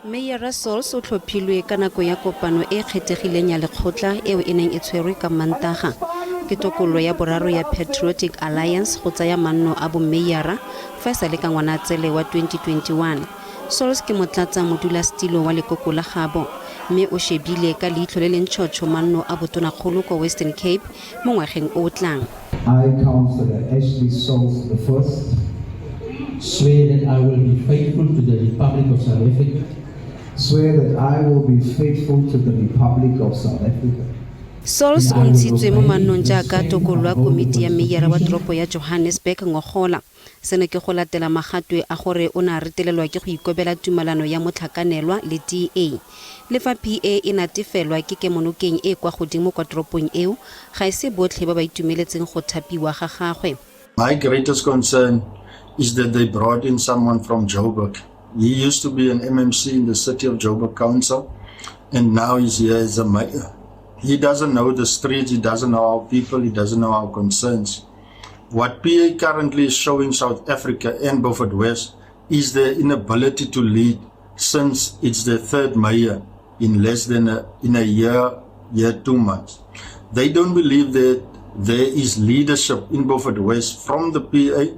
Meyara Sauls o tlhophilwe ka nako ya kopano e e kgethegileng ya lekgotla eo e neng e tshwerwe ka Mantaga. Ke tokololo ya boraro ya Patriotic Alliance go tsaya manno a bommeyara fa e sa le ka Ngwanaatsele wa 2021. Sauls ke motlatsa modulasetilo wa lekoko la gabo mme o shebile ka leitlho le le ntšhotšho manno a botonakgolo kwa Western Cape mo ngwageng o o tlang. I, Councillor Ashley Sauls the first, Swear that I will be faithful to the Republic of South Africa. Swear that I will be faithful to the Republic of South Africa. Sauls o ntshitswe mo mannong jaaka tokololo ya komiti ya meyara wa toropo ya Johannesburg ngogola. Seno ke go latela magatwe a gore o ne a retelelwa ke go ikobela tumalano ya motlhakanelwa le DA. Le fa PA e natefelwa ke kemonokeng e e kwa godimo kwa toropong eo, ga e se botlhe ba ba itumeletseng go thapiwa ga gagwe. My greatest concern is that they brought in someone from Joburg. He used to be an MMC in the city of Joburg Council, and now he's here as a mayor. He doesn't know the streets, he doesn't know our people, he doesn't know our concerns. What PA currently is showing South Africa and Beaufort West is their inability to lead, since it's the third mayor in less than a, in a year, year, 2 months. They don't believe that there is leadership in Beaufort West from the PA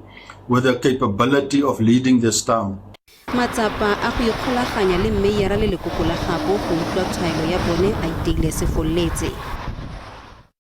with the capability of leading this town. Matsapa a go ikgolaganya le mmeyara le lekoko la gabo go utlwa tshwaelo ya bone a iteile sefololetse.